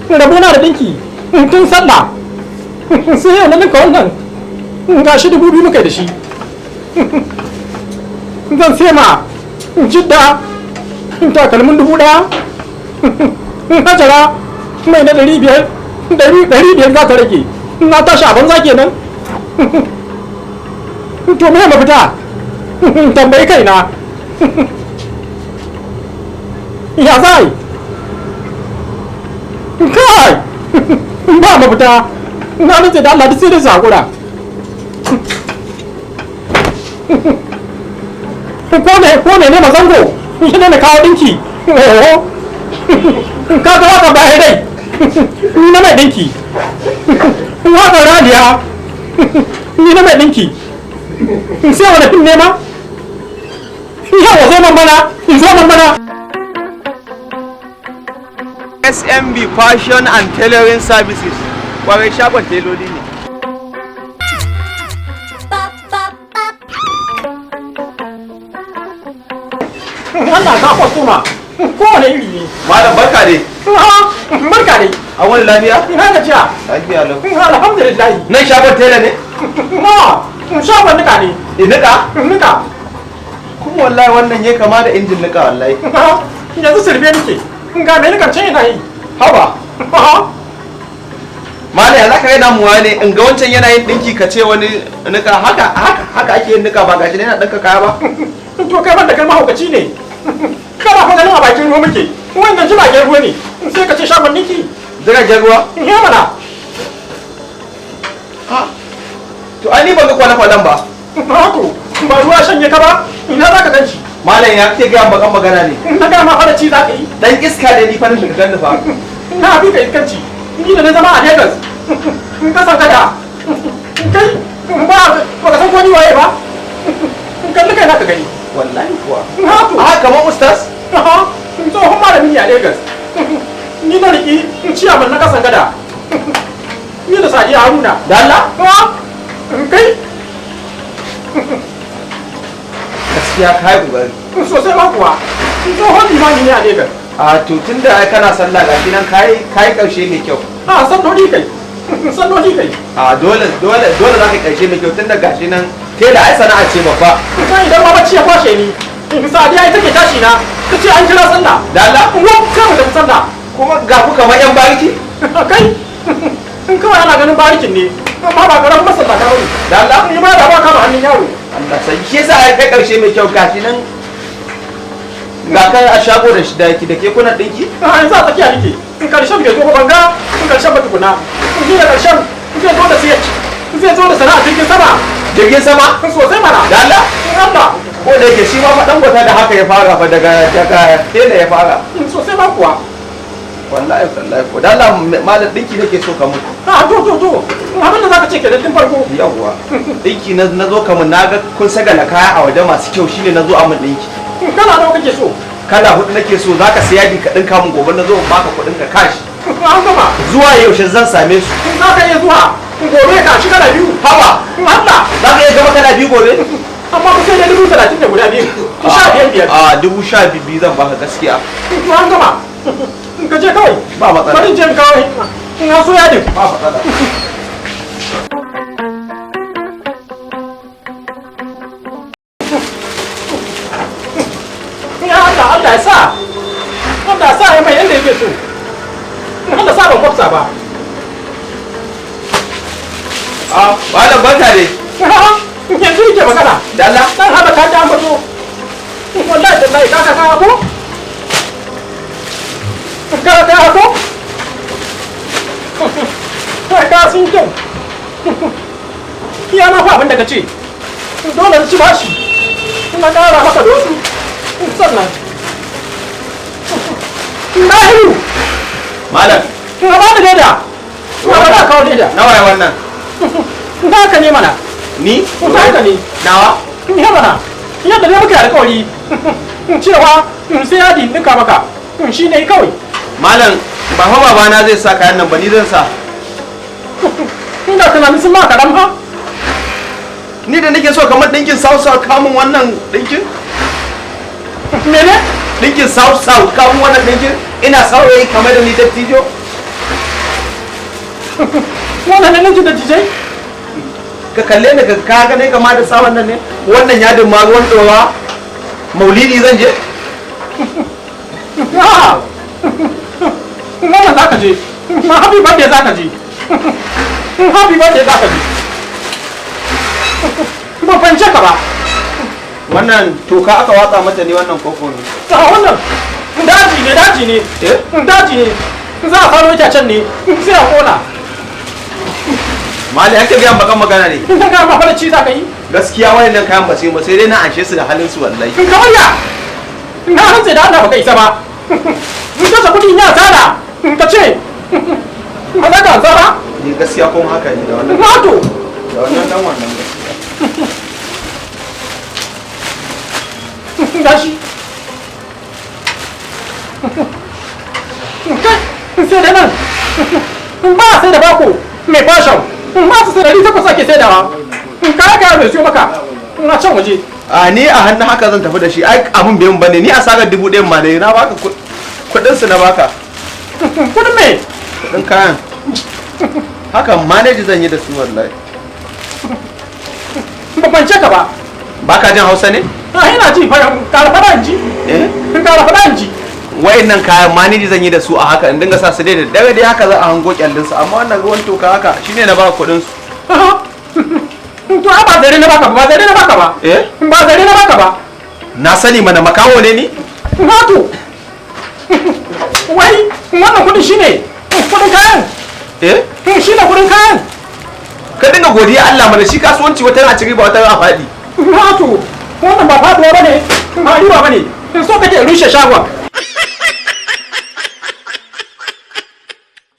Rabona da dinki tun sallah sai yau na ninka wannan, ga shi 2000 muka yi da shi. Zan sai ma Jidda takalmin 1000, Hajara mai na 500, 500 za ta rage. Na tashi a banza kenan. To, me mafita? Tambayi kaina, ya za yi? Kai, ba mafita. Na nace da Allah, duk sai dai su haƙura. Ko ne mazango shi ne na kawo dinki. Oho, ka ga waka bayan rai, ni na mai dinki. Waka radiya, ni na mai dinki. Sai wani fim ne ma? Yawa, zo man mana, zo man mana. SMB Fashion and Tailoring Services. Kwarai, shagon teloli ne. Allah ka kwastoma kowane iri ne. Malam, barka dai. Barka dai. An wani lafiya? Ina gajiya? Lafiya lau. Alhamdulillah. Nan shagon tela ne? Na shagon nika ne. Nika? Nika. Kuma wallahi wannan ya kama da injin nika wallahi. Yanzu sirbe nake, ga mai nikar can yana yi. Haba. Malam, ya zaka raina muwa ne in ga wancan yana yin dinki, ka ce wani nika? Haka haka haka ake yin nika, ba gashi ne yana dinka kaya ba. To, kai ban da kai mahaukaci ne. Kana fa ganin a bakin ruwa muke, wannan jiragen ruwa ne, sai ka ce shagon niki. Jiragen ruwa? Ya mana. Ha. To, ai ni ban ga kwale-kwalen ba. To, ba ruwa shanye ka ba, ina za ka gan shi? Malam, ya kake gaya bakan magana ne? Na gama fara ci za ka yi. Dan iska ne ni fa nan daga ganni fa. Na bi ka iskanci, ni da na zama a Lagos in ka san kada kai ba ba ka san ko ni waye ba. In kalli kai na ka gani. Wallahi kuwa. Ha, to. A kamar ustaz? Tsohon malami ne a Lagos. Ni na riki ciyaman na kasan gada, ni da Sadiya Haruna. Da Allah? Ha, kai. Gaskiya kai kokari. Sosai ma kuwa, tsohon limami ne a Lagos. A to, tunda ai kana sallah, gashi nan kai karshe mai kyau. A salloli kai, salloli kai. A dole dole dole zaka karshe mai kyau, tunda gashi nan tela ai sana'a ce babba. Sai idan ma bacci ya kwashe ni, Sadiya ita ke tashi na, ta ce an kira sallah. Da Allah? Wa kai, mu tafi sallah. Kuma ga ku kamar yan bariki. Kai, in kawai ana ganin barikin ne, amma ba karamin masallata bane. Da Allah? Ni ma da ba kama hannun yaro. Allah sai shi yasa ai kai karshe mai kyau, gashi nan ga kai a shago da shi da ki da kekunan dinki. A yanzu a tsakiya nake, in karshen bai zo ba, ban ga in karshen ba tukuna. In da karshen zai zo da siya, zai zo da sana'a jirgin sama. Jirgin sama? Sosai mana. Da Allah? In Allah. Ko da yake shi ma fa dan gwata da haka ya fara fa, daga tela ya fara. Sosai ma kuwa. Wallahi wallahi ko da Allah, malam, dinki nake so ka mutu. A to, abin da zaka ce kenan tun farko. Yawwa, dinki na zo kamun, na ga kun sagala kaya a waje masu kyau, shine na zo a mun dinki. Kana nawa kake so? Kala hudu nake so. Zaka siya yadi ka dinka mun, gobe na zo in baka kuɗin ka cash. An gama. Zuwa yaushe zan same su? Za ka iya zuwa gobe ka shi kala biyu. Haba. In Allah. Za ka iya gama kala biyu gobe? Amma ku sai da 30,000 da guda biyu, 15,000. A 12,000 zan baka gaskiya. To, an gama, in ka je kawai. Ba matsala. Bari in je in kawo in so yadin. Ba matsala. Ya Allah, Allah ya sa, Allah ya sa ya mai yanda yake so. Allah sa ban kwafsa ba. A malam, barka dai. Yanzu nake magana. Da Allah? Dan haka ka ta ambato, wallahi tallahi ka ko ka ko kai ka sun kyau. Iya ma fa abin da ka ce dole na ci bashi na ƙara maka da wasu. Sannan Nahiru. Malam. Na ba da leda, na ba da kawo leda. Nawa ya wannan? Naka ne mana. Ni? Naka ne. Nawa? Ya mana, yadda dai muka yi alkawari cewa sai yadi ninka maka shi ne kawai. Malam, ba fa babana zai sa kayan nan ba, ni zan sa. Ina tunanin sun ma kaɗan ha. Ni da nake so kamar dinkin south south, kamun wannan dinkin. Mene? Dinkin south south, kamun wannan dinkin. Ina saurayi kamar da ni dattijo. Wannan ne ɗinkin dattijai? Ka kalle ni, ka ga ne kama da sa wannan ne? Wannan yadin ma ruwan ɗorawa. Maulidi zan je? A'a. Wannan za ka je. Ma happy birthday za ka je. Happy birthday za ka je. Ban fahimce ka ba. Wannan toka aka watsa mata ne, wannan koko ne? A wannan daji ne, daji ne. Eh? Daji ne. Za a faro itacen ne sai a kona. Mali, ake biyan bakan magana ne. In ka ga ma fara ci za ka yi. Gaskiya wayannan kayan ba sai ba, sai dai na anshe su da halin su wallahi. In kamar ya na rantse da Allah baka isa ba. In kasa kudin ya tsara in ka ce ba za ka ansa ba. Ni gaskiya kuma haka ne da wannan. Wato Da wannan dan wannan gaskiya. Gashi kai sai da nan ba sai da bako mai fashion ba su sai 800 ake saidawa. Kaya kaya mai siyo maka na can waje. A ni a hannu haka zan tafi da shi, ai abun bai mun bane, ni asarar 1000 ma dai na baka kuɗin su na baka. Kudin me? Kuɗin kayan. Haka manage zan yi da su wallahi. Ba fahimce ka ba. Baka jin Hausa ne? A ina ji, kara fada in ji. Eh? Kara fada in ji. Wayannan kayan manage zan yi da su a haka, in dinga sa su dai da dare dai haka za a hango kyallin su, amma wannan ruwan toka haka shine na baka kuɗin su. To ai ba zare na baka ba, ba zare na baka ba. Eh? Ba zare na baka ba. Na sani mana, makaho ne ni? Wato wai wannan kudin shine kudin kayan? Eh? Shine kudin kayan? Ka dinga godiya Allah mana, shi kasuwanci wata a ci riba wata a faɗi. Wato wannan ba faduwa bane, ba riba bane. In so kake rushe shagon.